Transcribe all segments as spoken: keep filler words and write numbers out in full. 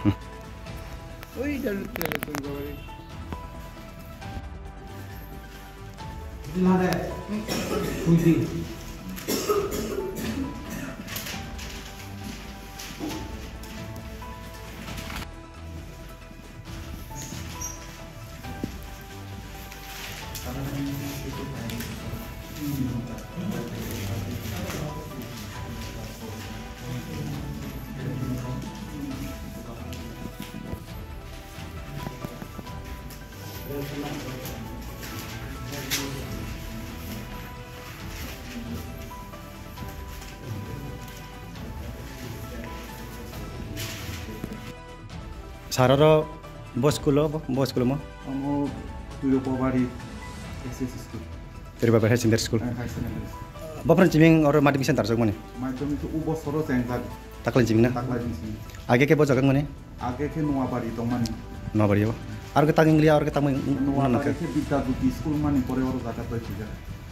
Oi, dalu tele tun gori. Sir, oro bo school o, bo, bo school mo? Omo Twirobabari S S school. Twirobabari Higher Secondary School. Eh, higher secondary school. Bo pran chiming oro madhyamik center jok mani? Madhyamik to ubo soro center. Takla chiming na? Takla chiming. Age ke bo jagak mani? Age khe Noabari tongmani. Noabari o. Ar khe tang English, ar khe tang Noabari khe Bidya Jyoti school mani pore oro jaga bai phuja.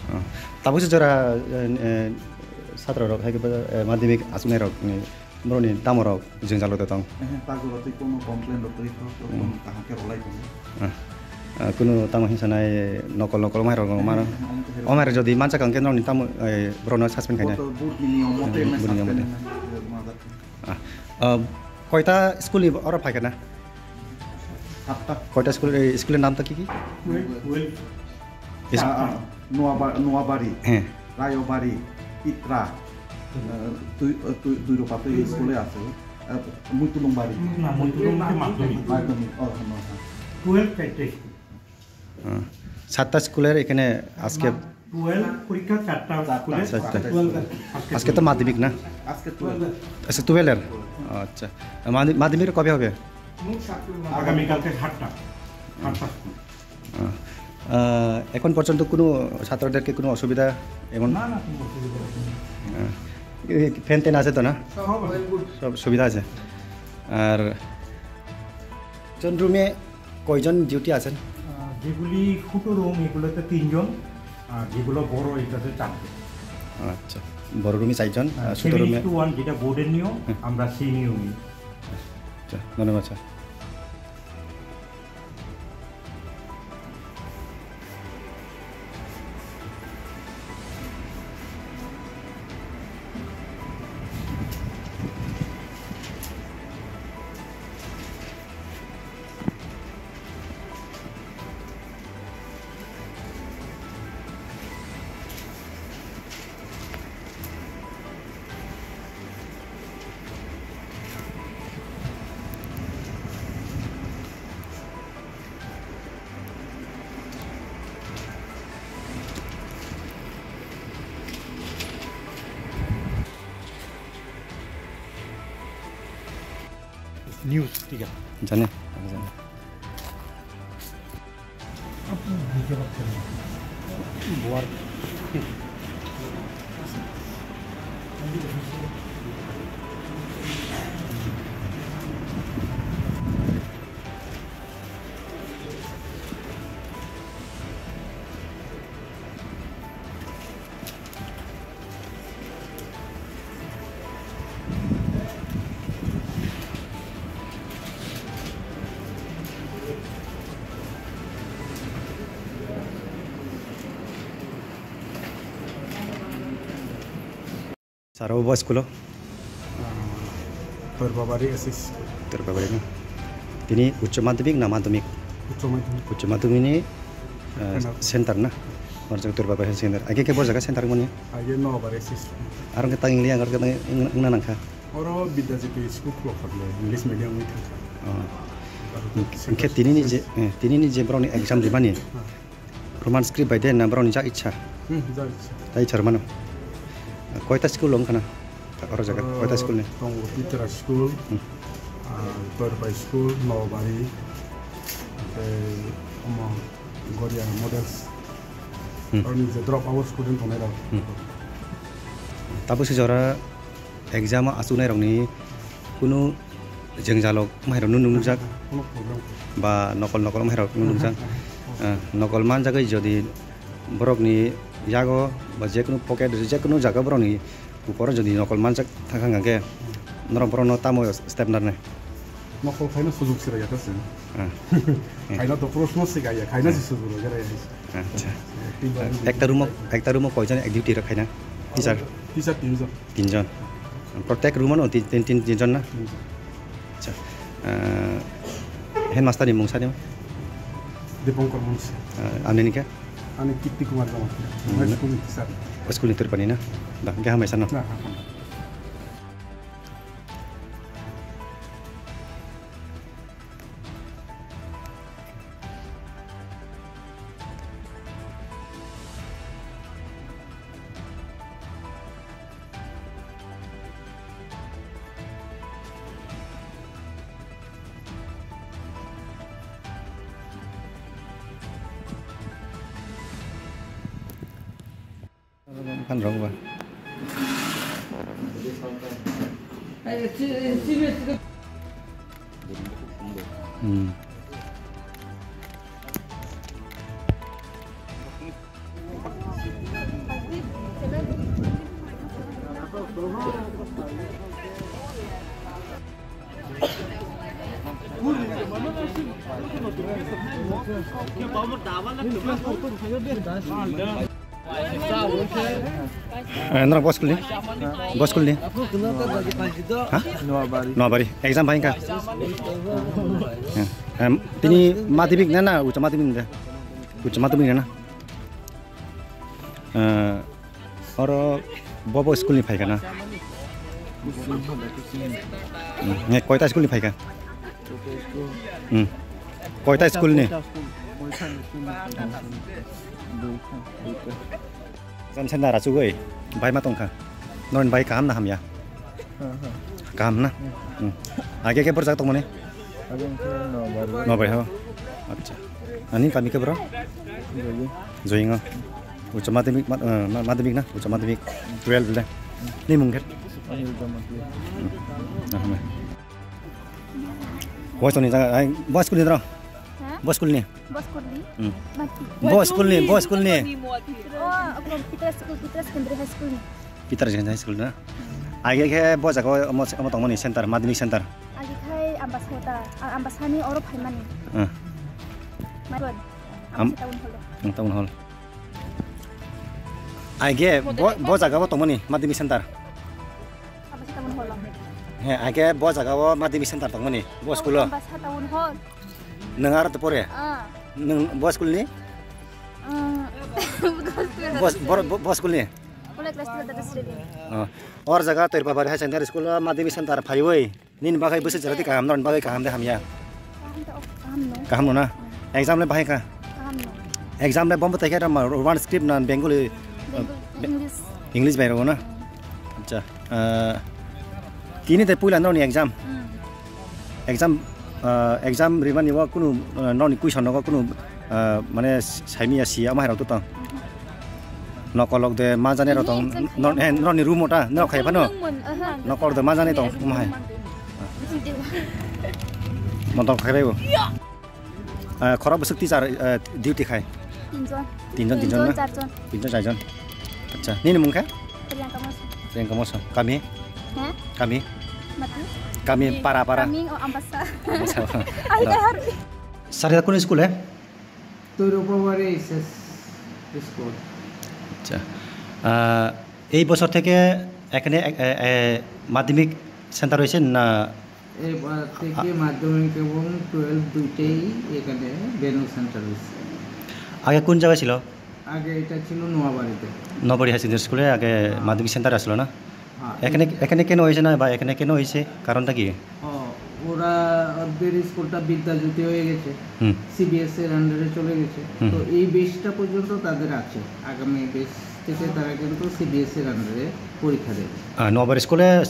Ah. Tabuk se jora, eh, eh, satra rok hai khe, eh, madhyamik achuknai rok ni borok ni tamo rok jwngjal rok tong. Eh, ta jora tei kono complain rok tei kono kaham khe rwlai tongo. Ah. Ah, kunu tamo hinsa nai nokol nokol mai rok mano. Eh, eh, eh, omai rok jodi mansa kang khe norok ni tamo, eh, borok no suspend khainai. Board ni niyom mote suspend khainai. Ah, ah, koita school ni oro phai kana? Satta. Koita school, eh, school ni naam ta ki ki? Twelve. Twelve. Is- Ah, ah, Noaba-, Noabari, He. Rayobari, Pitra, eh, Tui-, eh, Tui-, Tuiropa tei school e aswk, eh, Muitulungbari. Na, Muitulung khe madhyamik. Madhyamik, oh, no, no. Twelve chaita school. Ah, satta school er এখানে আজকে না, twelve পরীক্ষা চারটা চারটা, school এ। চারটা। Twelve আজকে। আজকে তো মাধ্যমিক না? আজকে twelve। আচ্ছা, twelve এর? আচ্ছা। মাধ-, মাধ্যমিক কবে হবে? আগামীকালকে সাতটা। সাতটা school। আহ, আহ, এখন পর্যন্ত কোনো ছাত্রদেরকে কোনো অসুবিধা এমন? না, না, কোনো অসুবিধা নেই। আহ, এই fan ট্যান আছে তো না? সব আছে। সব সুবিধা আছে। আর জন রুমে কয়জন ডিউটি আছেন? আহ, যেগুলি ছোট রুম, এগুলোতে তিনজন, আর যেগুলো বড়, এটাতে চারজন। আচ্ছা, বড় রুমে চারজন, আর আর ছোট সেভেন রুমে ইজ টু ওয়ান, যেটা বোর্ডের নিয়ম, হুম। আমরা সেই নিয়মই। আচ্ছা, ধন্যবাদ স্যার। News, ঠিক আছে। জানি, আমি জানি। Sir, obo school o? Ah, Torbabari S S. Torbabari na? Tini uccho madhyamik na madhyamik? Uccho madhyamik. Uccho madhyamik ni, ah, center na? Center. Oro jaga Torbabari center. Age ke bo jaga center mani? Age Noabari S S. Aro ke tang English ang aro ke tang eng-, engna nangkha. Oro Bidya Jyoti school khulok kha bwle, English medium wi thangkha. Oh. Aro hwnkhe center tini ni je, eh, tini ni je borok ni exam rimani? Ah. Roman script bai de na borokni jak ichha? Hmm, jak ichha. Tak ichha romano. Koita school wng khana? Oro jaga koita school ni? Tongo Titra school, hmm, ah, Torbai school, Nobari, tei omo Goria models. Hmm. Oro ni je drop out student tongnai rok. Hmm. Tabuk si jora exam o achuknai rokni kunu jwngjal rok mairok no nukjak. Kuno problem. Ba nokol nokol mairok no nukjak. Ah, nokol manjagwi jodi borokni yago ba jekunu pocket, jekunu jaga borokni uporo jodi nokol manjak thangkha hwnkhe norok borokno tamo step narnai? Nokol khaina sujug siraya ta se. Ah. Khaina to proshno sigaya, khaina se sujug rogaya. Acha. Tinba Ekta room, ekta room koijon ek duty rok khaina? Teacher? Teacher tinjon. Tinjon. Protek room ano tin, tin, tin, tinjon na? Tinjon. Acha. Ah, headmaster ni mung sani? Dipankar Munshi. Ah, amni ni khe? Ani Kirti Kumar Jamatia. Hmm. School ni teacher. School ni teacher pani na? Da, khe hamai sano. Na, ha, ha. Kan rong ba. Hmm. Eh, nara bo school ni? Bo school ni? Ha? Noabari. Noabari. Exam bai kha? Em, tini madhyamik na, na ucha madhyamik na? Ucha madhyamik na? Eh, oro bobo school ni phaikha na? Hmm, nge koita school ni phaikha? Hmm. Koita school ni? Exam center achugwi bai ma tongkha. Non bai kaham na hamya? Kaham na? Hmm. Age ke borjak tongmani? Nobai ho. Acha. Ani kami ke bro? Joying. Ucha madhyamik, mad-, eh, ma-, madhyamik na? Ucha madhyamik twelve le. Ni mung khe? Anil Jamatia. Hmm. Nah, nah. Bo school ni jaga, ai, bo school ni dro? Ha? Bo school ni? Bo school ni? Hmm. Mati. Bo school ni, bo school ni. Oh, okay, Pitra school, Pitra Secondary High School ni. Pitra Secondary High School na? Age khe bo jaga o omo, omo tongmani center, madhyamik center. Age khai Ambasa ta, a, Ambasa ni oro phaimani. Hmm. Mai god. Am-, Ambasa town hall. Hmm, town hall. Age bo, bo jaga o tongmani madhyamik center. Ambasa town hall. He, age bo jaga o madhyamik center tongmani, bo school o. Ambasa town hall. Nwng aro to pore? Ah. Nwng bo school ni? Ah. Bo, bo, bo, bo school ni? Pula class twelve ta student. Ah. Or jaga Toirpabari High Secondary School o madhyamik center phaiwi. Nini bagwi bwswk jora twi kaham, norokni bagwi kaham de hamya? Kaham ta, oh, kaham no. Kaham no na? Hmm. Exam le bahai kha? Kaham no. Exam le bombo taikha ma Roman script na Bengali? Bengali, Be-, English. English bai rogo na? Hmm. Acha. Ah, tini te puila norokni exam? Hmm. Exam, ah, exam rimani o kunu, ah, norokni question rogo kunu, ah, mane saimiya siya ma hai rok to tong? Hmm. Nokolok de ma jani rok tong, exam no, eh, norokni room o ta, norok khai phano? Room mon, aha. Nokolok de ma jani tong, ma hai. Motom khai bai bo. Eh, khorok bwswk teacher, eh, duty khai? Tinjon. Tinjon, tinjon na? Tinjon, charjon. Tinjon, charjon. Acha, nini mung khe? Priyanka Mosha. Priyanka Mosha. Kami? Ha? Kami? Mati? Kami, para, para. Kami, oh, Ambasa. Ambasa. Ai, Da. Kahar. Sarida kunu school, eh? তৈরপবারে HS school. আচ্ছা। আহ, এই বছর থেকে এখানে, এ, এ, এ, মাধ্যমিক সেন্টার হয়েছে না? এবার থেকে আ- মাধ্যমিক এবং টুয়েলভ দুইটাই এখানে ভেন্যু সেন্টার হয়েছে। আগে কোন জায়গায় ছিল? আগে এটা ছিল নোয়াবাড়িতে। নোয়াবাড়ি হাই সেকেন্ডারি স্কুলে আগে হ্যাঁ। মাধ্যমিক সেন্টার আসলো না? হ্যাঁ। এখানে, এখানে কেন হয়েছে না বা এখানে কেন হয়েছে, কারণটা কি? ও, ওরা, ওদের স্কুলটা বিদ্যাজ্যোতি হয়ে গেছে, হুম। সিবিএসসি এর আন্ডারে চলে গেছে। হুম। তো এই বেসটা পর্যন্ত তাদের আছে, আগামী বেস থেকে তারা কিন্তু সিবিএসসি এর আন্ডারে পরীক্ষা দেবে। আহ, নোয়াবাড়ি স্কুলে, আহ,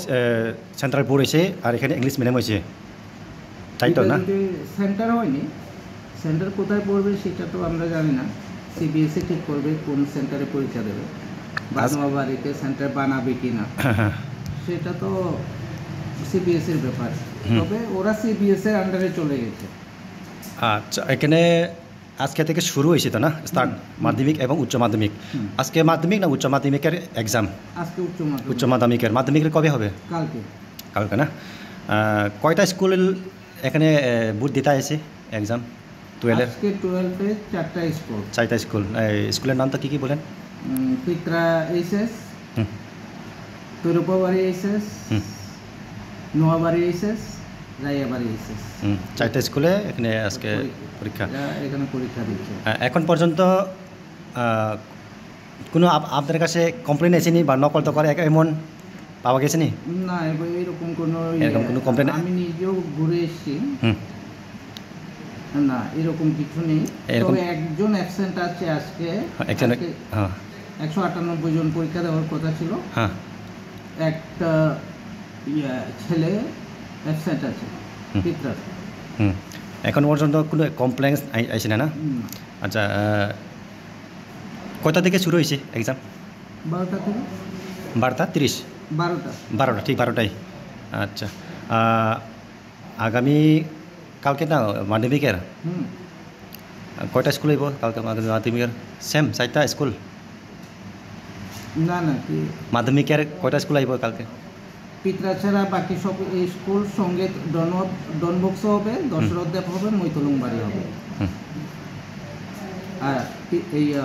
সেন্ট্রাল বোর্ড হয়েছে আর এখানে ইংলিশ মিডিয়াম হয়েছে, তাই তো এটা না? যদি সেন্টার হয়নি, সেন্টার কোথায় পড়বে সেটা তো আমরা জানি না, সিবিএসসি ঠিক করবে কোন সেন্টারে পরীক্ষা দেবে, বা আজ- নোয়াবাড়িতে সেন্টার বানাবে কিনা, হ্যাঁ, হ্যাঁ। সেটা তো সিবিএসসির ব্যাপার। হুম। তবে ওরা সিবিএসসির আন্ডারে চলে গেছে। আচ্ছা, এখানে আজকে থেকে শুরু হয়েছে তো না, স্টার্ট হুম। মাধ্যমিক এবং উচ্চ মাধ্যমিক। হুম। আজকে মাধ্যমিক না উচ্চ মাধ্যমিকের এক্সাম? আজকে উচ্চ মাধ্যমিক। উচ্চ মাধ্যমিকের, মাধ্যমিকের কবে হবে? কালকে। কালকে না? আহ, কয়টা স্কুল এখানে, এ, ভোট দিতে আইছি এক্সাম টুয়েলভ। আজকে টুয়েলভে চারটা স্কুল। চারটা স্কুল। এই স্কুলের নাম তো কি কি বলেন? উম, পিত্রা এইচএস, হুম। তৈরুপাবাড়ি এইচএস, হুম। নোয়াবাড়ি এইচএস, রাইয়াবাড়ি এইচএস। হুম, চারটা স্কুলে এখানে আজকে পরীক্ষা। পরীক্ষা। এরা এখানে পরীক্ষা দিচ্ছে। হ্যাঁ, এখন পর্যন্ত, আহ, কোনো আপ-, আপনার কাছে কমপ্লেন এসেনি বা নকল টকল এক-, এমন পাওয়া গেছে নি? না, এবার এরকম কোনো ইয়ে, এরকম কোনো কমপ্লেন? আমি নিজেও ঘুরে এসেছি। হুম। না, এরকম কিছু নেই। এরকম তবে একজন অ্যাবসেন্ট আছে আজকে। হ্যাঁ, একজন, আজকে হ্যাঁ। একশো আটানব্বই জন পরীক্ষা দেওয়ার কথা ছিল। হ্যাঁ। একটা, ইয়ে, ছেলে অ্যাবসেন্ট আছে, হুম। পিত্রার। হুম। এখন পর্যন্ত কোনো কমপ্লেন আই-, আইছে না, না? হুম। আচ্ছা, আহ, কয়টা থেকে শুরু হয়েছে এক্সাম? বারোটা থেকে। বারোটা তিরিশ? বারোটা। বারোটা, ঠিক বারোটায়। আচ্ছা। আহ, আগামী কালকে না মাধ্যমিকের? হুম। কয়টা স্কুল হইব কালকে মাধ্যমিকের? সেম চারটা স্কুল? না, না, কি? মাধ্যমিকের কয়টা স্কুল হইব কালকে? পিত্রা ছাড়া বাকি সব এই স্কুল, সঙ্গে ডন-, ডনবক্স হবে, হুম। দশরথ দেব হবে, মৈতলুংবাড়ি হবে। হুম। আর পি-, এই, আহ,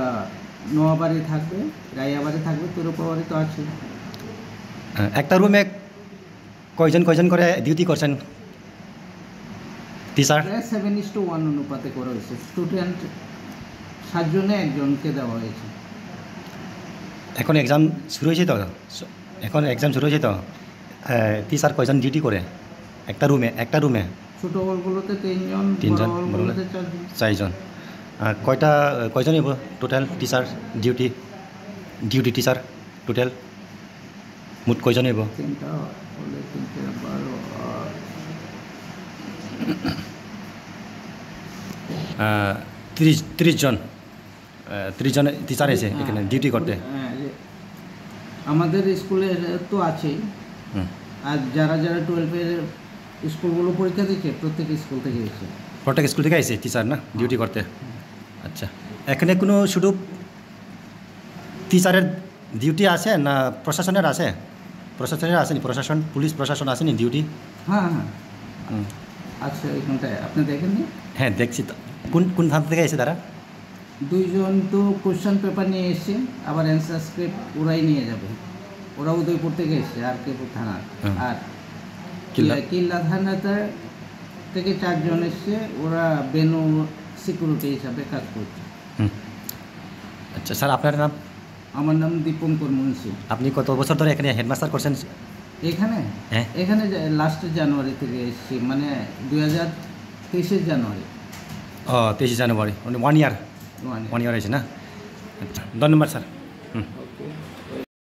নোয়াবাড়ি থাকবে, রাইয়াবাড়ি থাকবে, তৈরুপাবাড়ি তো আছে। হ্যাঁ, একটা রুমে কয়জন কয়জন করে ডিউটি করছেন টিচার? প্রায় সেভেন ইস টু ওয়ান অনুপাতে করা হয়েছে। স্টুডেন্ট সাতজনে একজনকে দেওয়া হয়েছে। এখন এক্সাম শুরু হয়েছে তো? এখন এক্সাম শুরু হয়েছে তো? এ, টিচার কয়জন ডিউটি করে একটা রুমে, একটা রুমে? ছোট হলগুলোতে তিনজন, তিনজন, বড় বড় হলগুলোতে হলে চারজন। চারজন। আর কয়টা, কয়জন হইব total teacher duty, duty teacher total? মোট কয়জন হইব? তিনটা হলে তিনটা বারো, আর আহ, ত্রিশ, ত্রিশ জন, আহ, ত্রিশ জন টিচার আছে হ্যাঁ, এখানে ডিউটি করতে। হ্যাঁ, যে আমাদের স্কুলে তো আছেই। হুম। আর যারা যারা টুয়েলভের স্কুলগুলো পরীক্ষা দিচ্ছে, প্রত্যেক স্কুল থেকে এসে। প্রত্যেক স্কুল থেকে আইছে টিচার না, ডিউটি করতে? আচ্ছা, এখানে কোনো শুধু টিচারের ডিউটি আছে না প্রশাসনের আছে? প্রশাসনের আছে নি? প্রশাসন, পুলিশ প্রশাসন আছে নি ডিউটি? হ্যাঁ, হ্যাঁ। হুম। আচ্ছা, এখানটায় আপনি দেখেননি? হ্যাঁ, দেখছি তো। কোন, কোন থানা থেকে এসে তারা? দুইজন তো কোশ্চেন পেপার নিয়ে এসছে, আবার অ্যান্সার স্ক্রিপ্ট ওরাই নিয়ে যাবে। ওরা উদয়পুর থেকে এসছে, আর কে থানা। হুম। আর কিল্লা? কিল্লা, কিল্লা থানাতে থেকে চারজন এসছে, ওরা বেনু সিকিউরিটি হিসাবে কাজ করছে। হুম। আচ্ছা, স্যার, আপনার নাম? আমার নাম দীপঙ্কর মুন্সি। আপনি কত বছর ধরে এখানে হেডমাস্টার করছেন? এখানে? হ্যাঁ। এখানে যে লাস্ট জানুয়ারি থেকে এসেছি, মানে দুই হাজার তেইশের জানুয়ারি। ও, তেইশে জানুয়ারি, মানে one year? One year. One year হয়েছে না? আচ্ছা, ধন্যবাদ স্যার। হুম।